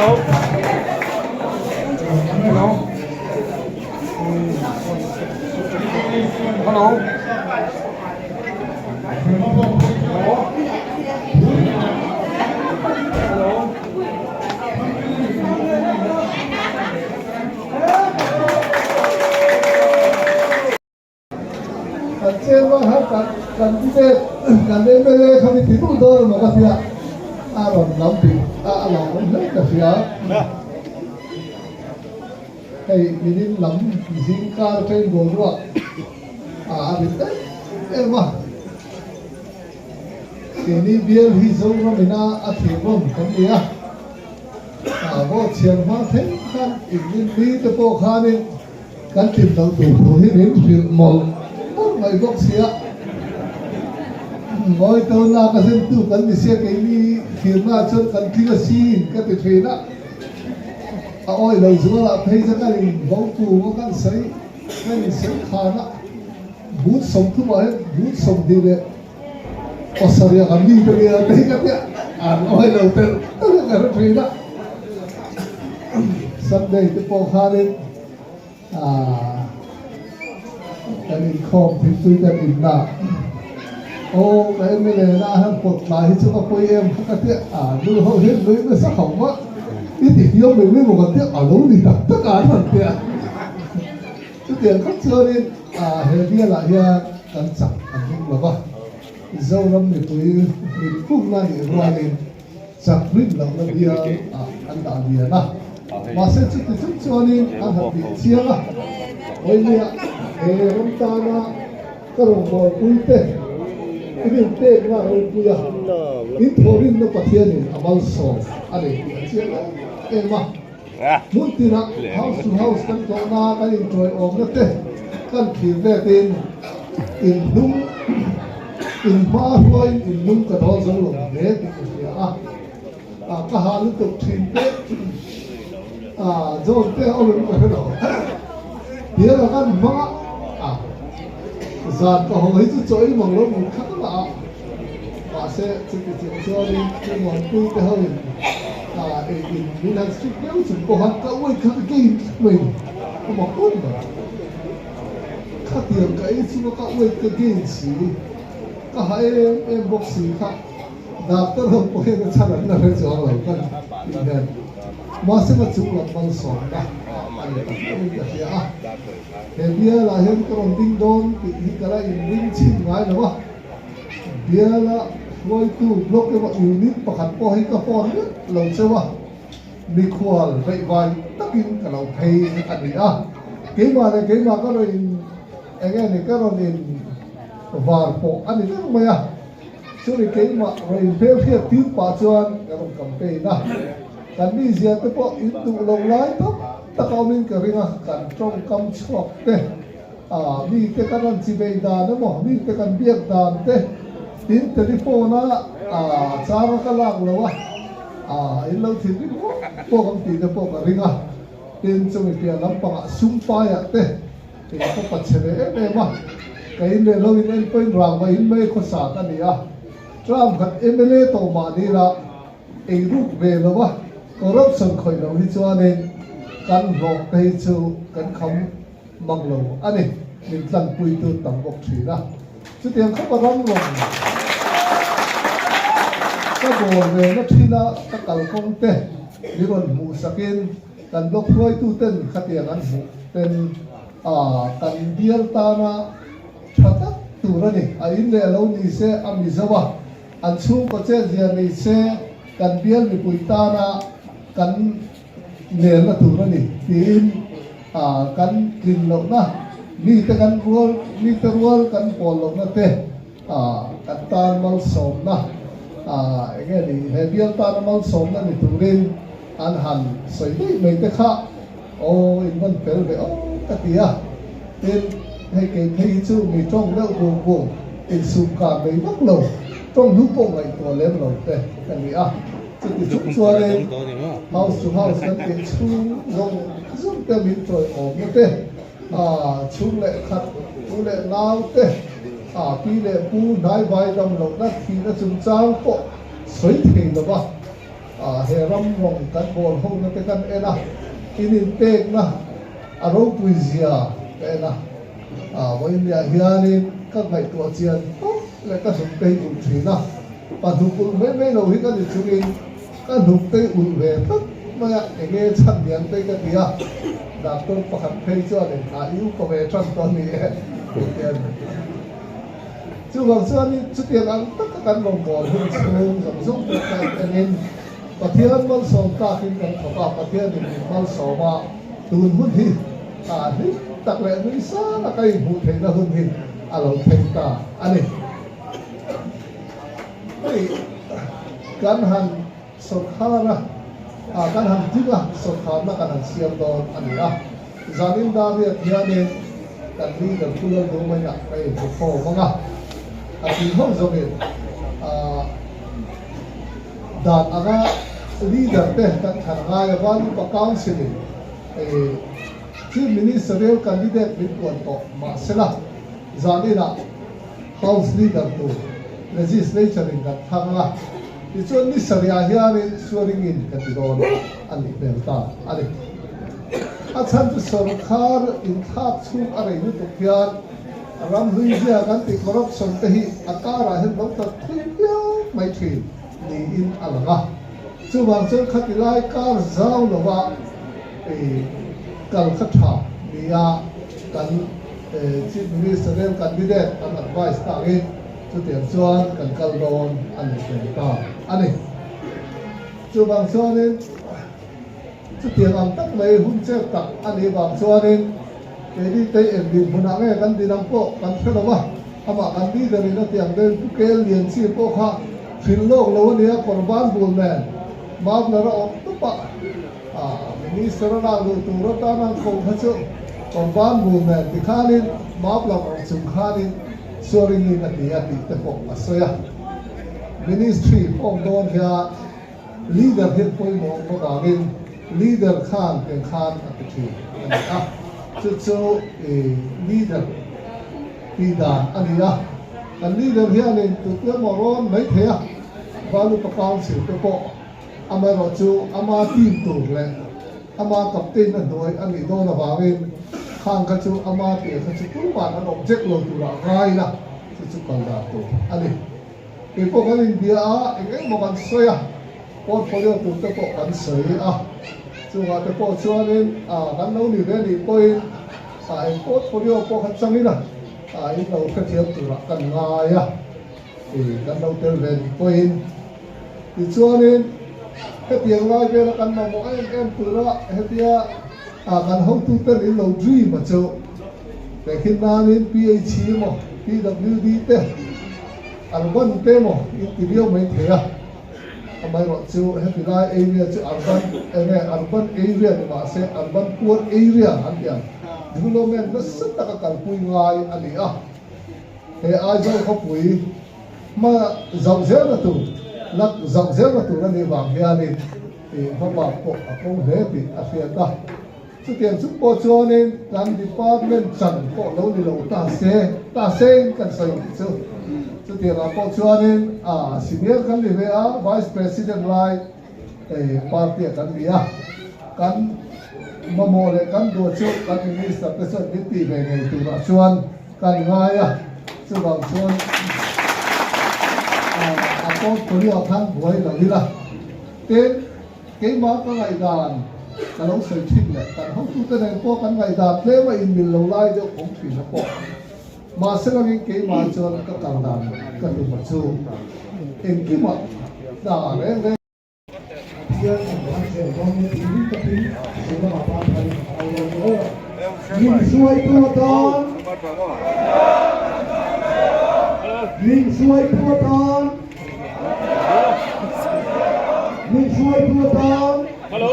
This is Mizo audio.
Hello. Hello. Hello. Hello. Kan chairman kha kan candidate kan mla kha mi ti duh dawn emaw ka tia a rawn lam tih a a lang awm hle ka hria. Hei minin lam zingkar atangin boruak a a rit em em a. Keini bial hi Zoram ina a thir rawn kan ni a, a vote chhiar hma thleng khan inrin mi te pawh khanin Kan tlin loh tur thu hi min hrilh mawlh mawlh mai bawk si a, ngawi to lak a zentu kan ni sia keini thirna chuan kan tling a sin ka ti thin a, a awi lo zualah phei chuan kan in vo kung a kan sawi kan in sawi khan a, but 30 ah hian but 27 kan mi te nia te hi ka tia an awi lo telh telh a ka hre thin a, Sunday te pawh khanin. Kan inkhawm thingpui kan inna aw ka MLA na han pawt tlai hi chu ka pawi em kha ka tia a nu ho hian nui nasa khawp a i ti fiam mai mai maw ka tia a lo ni tak tak a an han tia chutiang khawp chuanin he bialah hian kan chak an ring lo va Zoram mipui mitkhumna nih rualin Chak rin lohna bial ah an dah lian a, mahse chuti chung chuanin an han tih chiang a, Awimia he ram tana ka rawngbawlpui te i rinpekna ropui a, in thawhrinna Pathianin a malsawm a nei tih a chiang em em a. Hmun tinah house to house kan tlawhna kan inṭawiawmna te kan thlir vetin in hnung in hma hruaiin in hnung ka dawl zo lo hle tih ka hria a, ah ka hah lutuk thin te ah John te a awm em ka hre lo tiang a kan hmang a ah zan ka haw hi chu chaw ei mang lo mut kha ka la a. Mahse, chuti chung chuanin Pu Muanpui te hoin ei in min han strict deuh chung pawha ka uai kha ka gain tlat mai ni. Ka mak ngawt mai. Khatiang ka ei chunga ka uai ka gain si, ka ha em em bawk si kha doctor ho pawh hian a chhan an la hre chuang lo ka tih hian. Mahse ka chung lam malsawmna a ni tak meuhin ka hria a. He bialah hian ka rawn ding dawn tih hi ka la inring chhin ngai lo a. Biala hruaitu block emaw unit pakhat pawh hi ka phone miah lo cheu a, mikhual beihvai takin ka lo phei a ni a, keimah leh keimah ka rawn in eng nge ni ka rawn in var pawh a ni vek mai a, chumi keimah rawn in hmel hriat tir pah chuan ka rawn campaign a, kan mizia te pawh in duh loh lai tam tak a awmin ka ring a, kan tawngkam chhuak te. A, mite kan rawn chi bei dan emaw, mite kan biak dan te, tin telephone a a chang a ka lak lo a, a in lo thin ring pawk pawk ang tih te pawh ka ring a, tin chumi piah lampangah sum paiah te eng pawh pa chhe ve em em a, ka in leh lo in en pawhin rang va in mai khawsa ka ni a, term khat mla tawh mah ni la ei ruk ve lo a, corruption khawih lo hi chuanin kan hlawh te hi chu kan kham. Mang lo a ni, min tlanpuitu tam bawk thin a. Chutiang khawp a ram rawn ka bawl ve na thin a, ka kalkawng te min rawn hmuh sakin kan blog hruaitu ten khatiang an hmuh ten a kan bial tana tha tak tur a ni. A in leh lo ni se a Mizo a, an chhungkaw chet zia ni se kan bial mipui tana kan Nelna tur a ni tiin kan tlin lohna, mite kan rual, mite rual kan pawl lohna te kan tan malsawmna eng nge ni, he bial tana malsawmna ni turin an han sawi daih mai te kha aw in rawn fel ve aw ka ti a. Tin, hei kei phei hi chu mi tawng deuh bung bung, insum kar nei vak lo, tawng hnu pawh ngaihtuah lem lo te ka ni a. Chuti chung chuanin house to house kan tih chhung zawng zawng te min chawiawmna te, chhung leh khat, u leh nau te, pi leh pu hnaivai dam lohna thihna chungchang pawh sawi thei lo va. He ram rawng kan bawl hona te kan en a, in inpekna a ropui zia ka en a. Vawiinniah hianin ka ngaihtuah chian tawp leh ka hnuk tei ulh thin a, pa hnuk ulh mai mai lo hi ka ni chungin ka hnuk tei ulh ve tlat mai a, enge chhan lian tei ka ti a, doctor pakhat phei chuan in a i upa ve tan tawh a ni e tih te a ni. Chuvang chuanin chutiang ang taka kan rawngbâwl hun chhung zawng zawng pawh ka en enin Pathian malsawm tâkin kan thawk a, Pathianin min malsawm a, tun hun hi a hlim tak leh nui sâng a ka inhmuh theihna hun hi a lo thleng ta a ni. Hei kan han sawrkhar a, kan han ding a, sawrkharna kan han siam dawn a ni a. Zanin Dariat hianin kan leader Pu Lalduhmaina ka inhmu khawm ang a, a tih ho zawngin dan anga leader te kan thlan ngai a, Valupa Council in Chief Ministerial candidate min puan tawh mahsela zaninah House leader tur Legislature in kan thlang ang a, tichuan ni sarihah hianin swearing in ka ti dawn a nih hmel ta a ni. A chhan chu sorkar inthlak chhung a rei lutuk hian ram hlui zia kan tih corruption te hi a karah hian lo tlat thui viau mai thin niin a lang a. Chuvang chuan khati lai kar zau lova kal kha tha nia kan Chief Ministerial candidate an advice tangin chutiang chuan kan kal dawn a ni hmel ta a ni. Chuvang chuanin. Chutiang ang tak mai hun chep tak a nih vang chuanin keini tei eng dinhmunah nge kan din ang pawh kan hre lo va, amah kan leader in a ti ang deuhin Pu Kel Lian Chi pawh kha hrilh lawk lo a nia, Korban bul nen Mavler a awm tup a, Minister a lak luh tur atan ang ko kha chu Korban bul nen tikhanin Mavler awm chung khanin swearing in a ti a tih te pawh a sawi a. Ministry form dawn hian. Leader hian pawimawh awm avangin leader khan tiang khan a ti thin a ni a, chu chu leader tih dan a ni a. Kan leader hianin tute emaw rawn mai thei a, Valupa Council te pawh amaherawh chu ama team tur leh ama captain a hnuai a nih dawn avangin khang kha chu ama tih kha chu tumah an object lo turah ngai ila chu chu kal dan tur a ni. Kei pawh kan inbia a, eng eng maw kan sawi a, portfolio tur te pawh kan sawi a, chungah te pawh chuanin kan lo ni ve nih pawhin eng portfolio pawh kha changin a in lo hrethiam turah kan ngai a, kan lo tel ve nih pawhin. Tichuanin hetiang lai vela kan mamawh em em tura hetia kan hotuten in lo dream a chu tehkhin nanin PHE emaw PWD te urban te emaw in ti viau mai thei a, amaherawh chu heti lai area chu urban enge urban area ni mahse urban poor area an ti ang development nasa taka kalpui ngai a ni a, he Aizawl khawpui Hma zauh zelna tur, lak zauh zelna tur a nih vang hianin ih hmabak pawh a ko hle tih a hriat a. Chutiang chung pawh chuanin kan department chan pawh lo ni lo ta se, ta sein kan sawi tih chu. Chutiangah pawh chuanin a senior kan ni ve a, Vice President lai party-ah kan ni a, kan mamawh leh kan duh chu kan minister te chuan min tih ve ngei turah chuan Kan ngai a, chuvang chuan a portfolio ah khan buai lo ila. Tin, keimah ka ngaihdan ka lo sawi thin leh kan hotute nen pawh kan ngaihdan tlem a inmil lo lai deuh awm thin a pawh. Mahse langin keimah chuan ka kal dan ka tum a chu engkimah hna reng reng. Pathian an han zel dawn nge tih ring takin chu lamah tan thar in an au dawn nge aw. Min hruaitu atan Min hruaitu atan Min hruaitu atan Hello.